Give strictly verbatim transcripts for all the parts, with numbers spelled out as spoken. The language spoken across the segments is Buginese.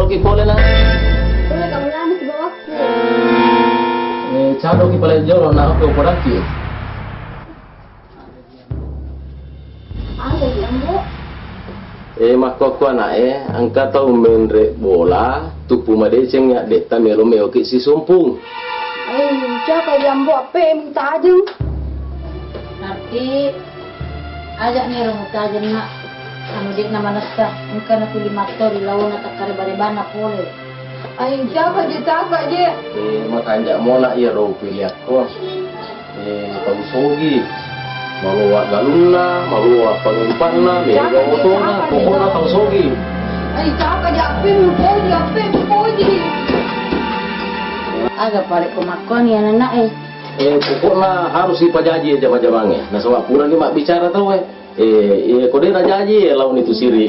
Ki pole na. Pole kamu lama sibawakku. Eh, cado ki pale jolo na ko podaki. Aga ki, Ambo? Eh, makkokko ana'e, engka tau menre bola, tuppu madeceng ya detta melo meoki sisumpung. Eh, caka di Ambo appe mutajeng. Nanti Aja'ni ero mutajeng, Nak. Anu, de'na manessa, engka napilih matto ri laona takkareba-rebanna pole. Ai, caka je, caka je. Eh, makanja' mola iyaro upiliakko. Eh, tau sogi. Maloa galunna, maloa pangumpanna, mega otona, pokokna tau sogi. Ai, caka je, appe mupoji, appe mupoji. Aga pale ko makkoni anana'e? Eh, pokokna harus dipajaji jama-jamangnge. Nasaba purani mabbicara tauwe. Eh, eh, ko de' najaji, eh, launi tu siri.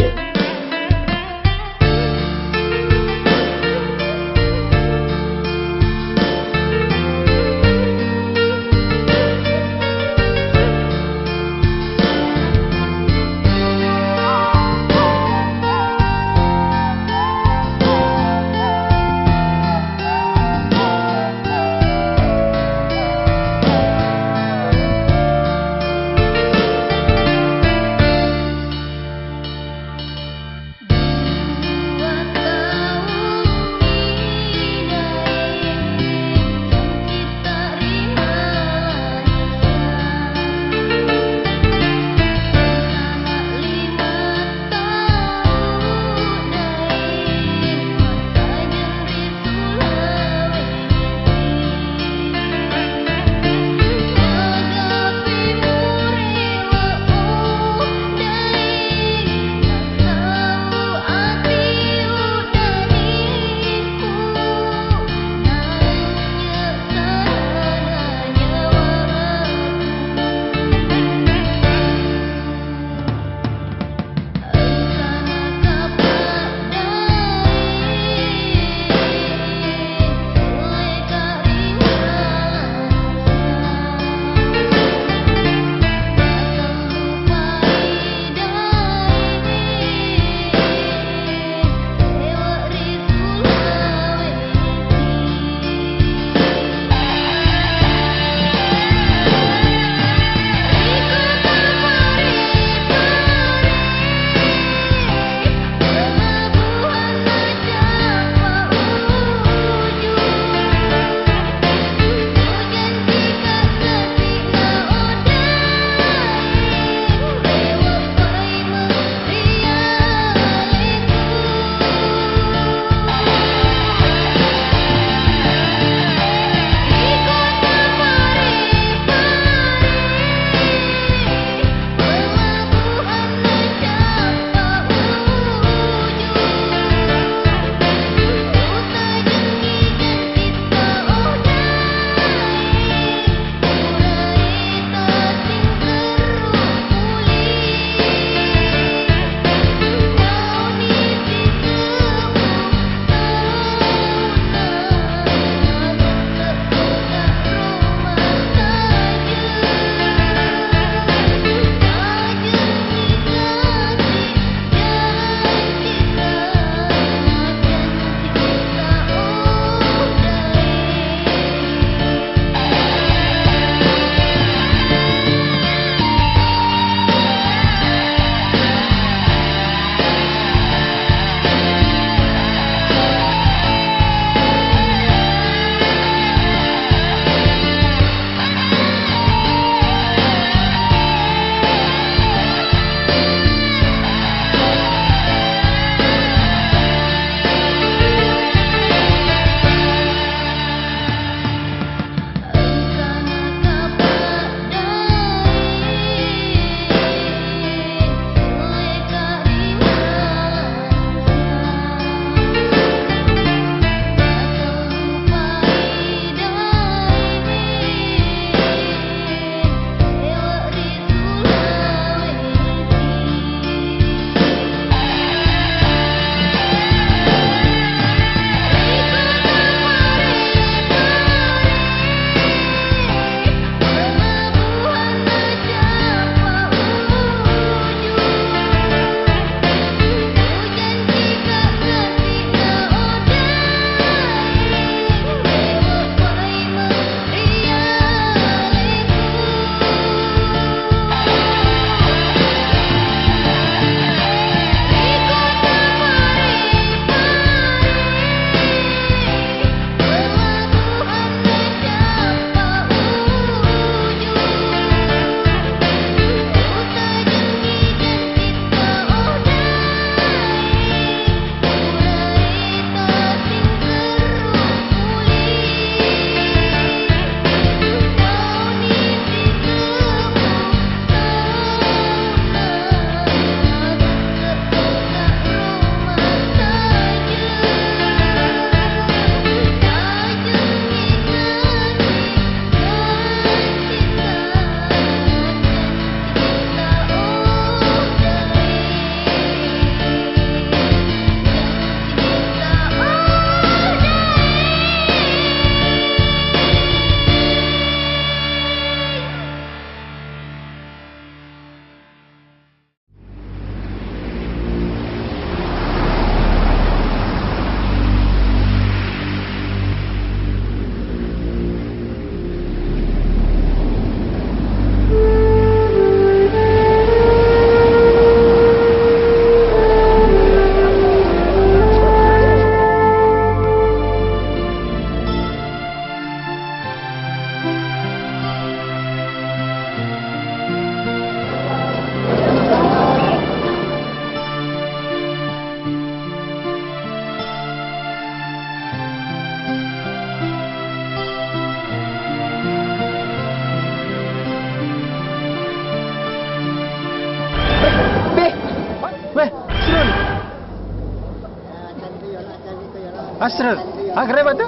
Asrul, agreba tu?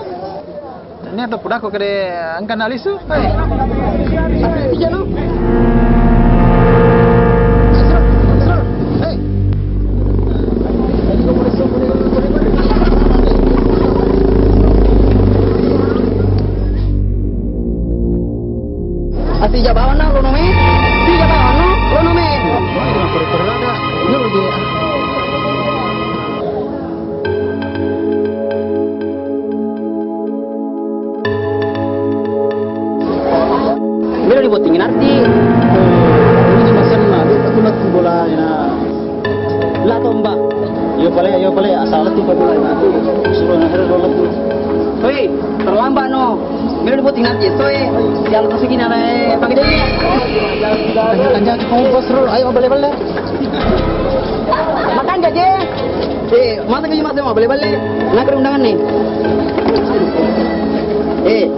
Ini atau pudako kede engka nalisu? Hei. Asrul, ijanu. Asrul, Asrul. Hei. Asija bawanna lono me. Asija bawanna lono me. Melo dibottingi Narti. Ini masenna, dia tak guna bola, ya. La tomba. Yo pale, yo pale, asal tu bola, ya. Suruh nak terus bola tu. Hei, terlambat no. Melo dibotting Narti, soe. Jalan terus gini, ale, pakai dia. Kanjang, kanjang, kau bos, Rul. Ayo, balik, balik. Makan jaje. Eh, masa kaji masa mau balik-balik. Nak ke undangan nih. Eh.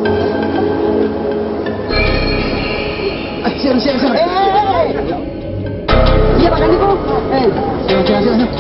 Eh, siap, siap, siap. Eh, eh, eh. Iya, makan itu. Eh. Siap, siap, siap, siap.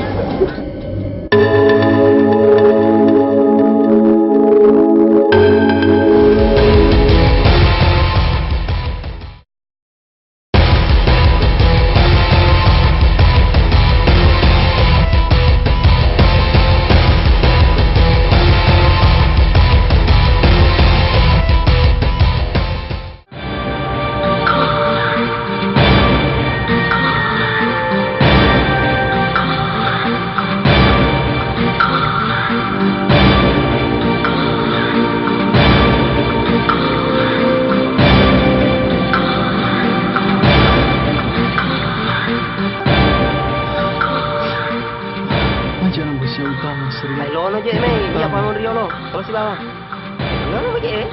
Aja' na bosia utama seri. Hai lono je' mai, iya pamon riolo. Kalau si bawang. Lono je'.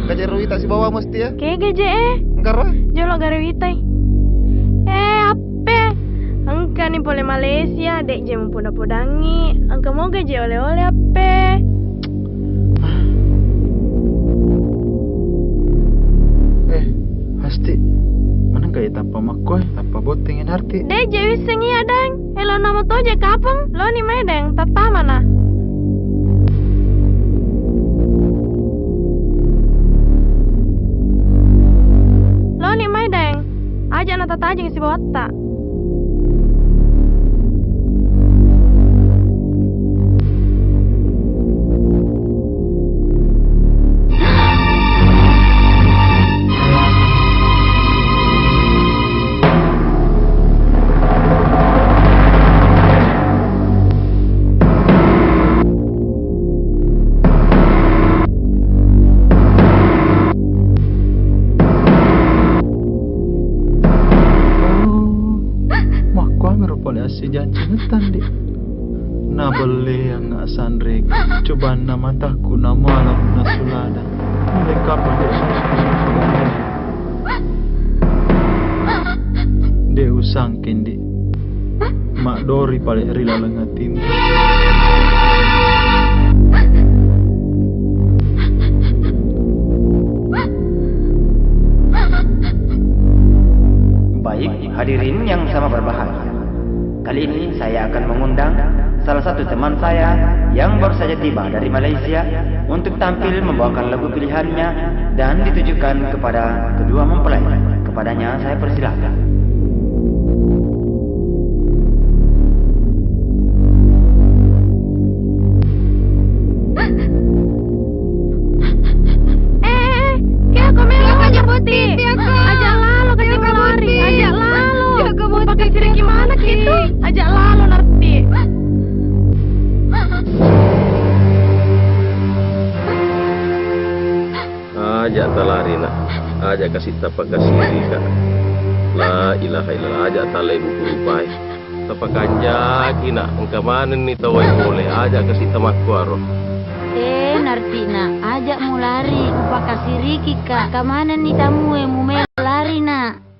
Kajeru ita si bawang mesti ya. Kega je' e? Engkara? Jolo gare witai. Eh, appe? Engkani pole Malaysia, de' je mupoda-podangi. Engka moga je' ole-ole appe? Eh, Hasti, manengka iya tappa makkoe, tappa botting Narti? De' je' wisseng iya, Deng. Elo namo to je' kapang, loni mai, Deng, tattamana. Loni mai, Deng. Aja' na tatajeng sibawatta. Oh, makkuamiro pole assijancinetta, Ndi'. Nabelleang sanrega, cobanna mataku namaleng nasulada. Mulai kapan de' De' usangke, Ndi'. Maddori pale ri laleng atimu. Baik, hadirin yang sama berbahagia. Kali ini saya akan mengundang salah satu teman saya yang baru saja tiba dari Malaysia untuk tampil membawakan lagu pilihannya dan ditujukan kepada kedua mempelai. Kepadanya saya persilakan. Eh, eh, eh, Keko melo aja' boti. Aja' lalo, Keko lari. Aja' lalo. Pakai siriki mana gitu? Aja' lalo, Narti. Aja' talari, Nak. Aja' kasi' tapakasirika'. La ilaha illallah, aja' talai buku rupai. Tapakanjaki, Nak, engka manenni tauwe pole, aja' kasi' tamakkuaro. Eh, Narti', Nak, aja' mulari, upakasirikika'. Engka manenni tamue mumelo lari, Nak.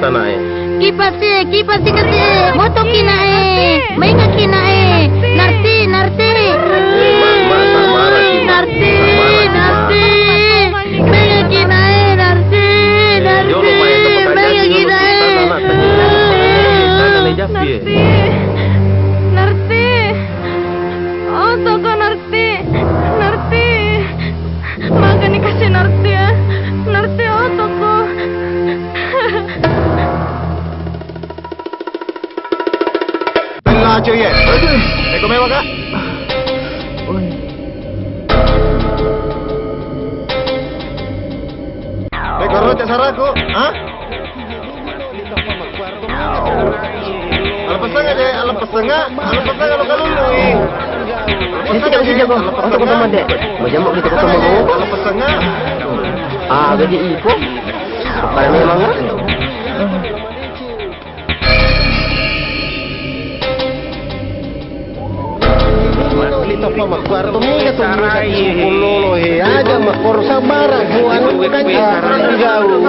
Tanae. Kipasi, kipasi kasi, moto kinae, menga kinae, Narti, Narti. Eh, ma, ma, tak marah ki, ma. Narti, tak marah ki, ma. Narti, menga kinae, Narti, eh, Narti, menga kinae. Narti, Narti, oh, toko Narti. Narti, magani kasi Narti, eh. Narti, oh, toko. Bella aja ya. Aduh. Eko mewa, Kak. Eko roca saraku, ha? Ala pesengnga, Dek, ala pesengnga, ala pesengnga lo kalulu, ih. Ala pesengnga, Dek, ala pesengnga. Ala pesengnga. Ah, gaji iko. Pada memang, ah. Makkuarto mega tu mega sukkulolo he, aja makkoro sabara ku anu kaji jauh.